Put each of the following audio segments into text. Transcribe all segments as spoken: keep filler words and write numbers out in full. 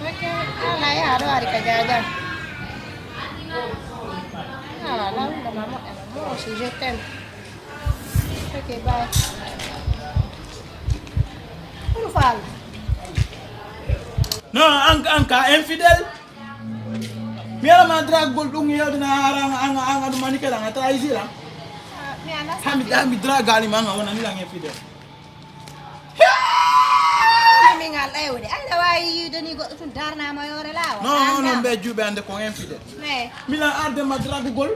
Ok, ala yaha ɗo ari ka jajan. Ala, la, la, maman, moi aussi, je t'aime. Ok, bye. Ulu fal. Non, an, an ka infidèle. Mi ala ma dragol ɗum yewde na ara an, an, an, an, manike lan, a trahisi lan. Ah, mi ala. Hami, hami dragali ma, an, wona ni lan infidèle. Min ngal ɗayude. Ay, na waawi yiide ni goɗɗo tun darnaama yoore laawol. Non, non, non, ɓe juuɓe ande ko infidèle. Mais. Milan arde ma dragugol.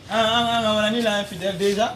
An, an, an, a wonani la infidèle déjà.